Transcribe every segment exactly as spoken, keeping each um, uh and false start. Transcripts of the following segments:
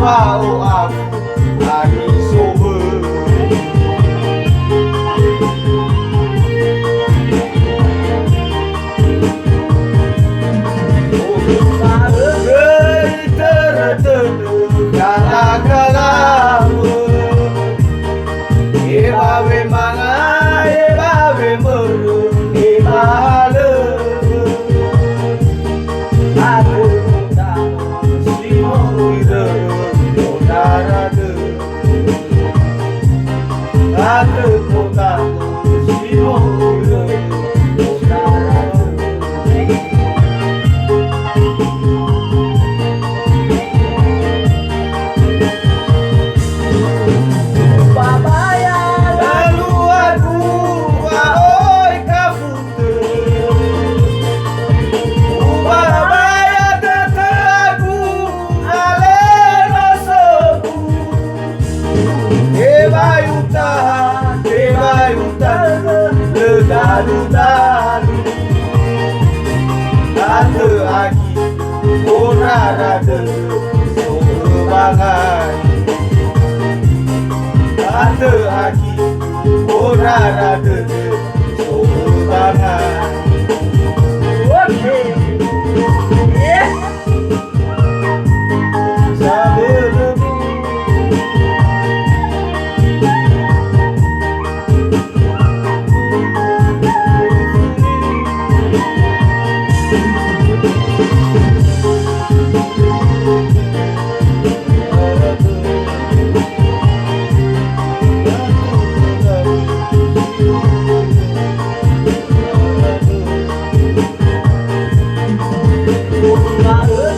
Ba'o afu ani sohö. Göi törö-törö kala-kalamö. Ebawe wemanga, ebawe wemörö, ebahalö. Andrö kota si no irö, kota radö. Andrö kota si no irö, kota radö. Babaya lalu aku, wa'oi kafutö. Ubabaya dödögu, alero sogu. Tebai utaha, tebai utaha, lö dalu-dalu. Andrö agi, kota radö, sohö bangai. Andrö agi, kota radö, sohö bangai. Oke. Yes.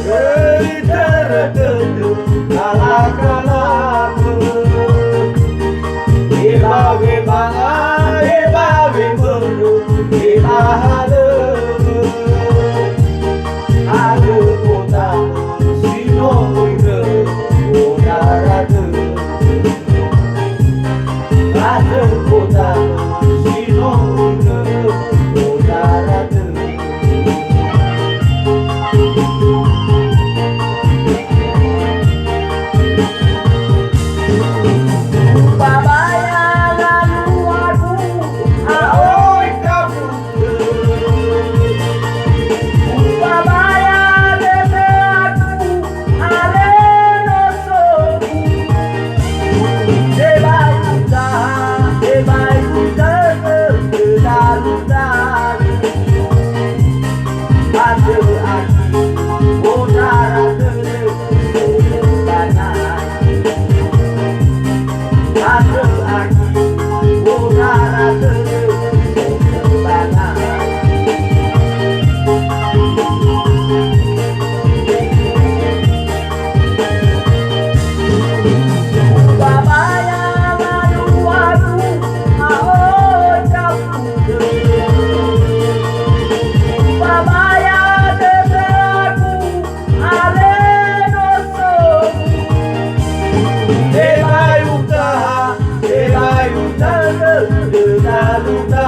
Göi törö-törö kala-kalamö. Ebawe wemanga, ebawe wemörö, ebahalö. Andrö kota si no irö, kota radö. Andrö kota si no irö, kota radö. Babaya lalu aku, a'oi kafu. Ubabaya dödögu, alero sogu. Tebai utaha, tebai utahö, dalu-dalu. Andrö agi, kota radö, Babaya dödögu, alero sogu. Tebai utaha, tebai utahö, dalu-dalu.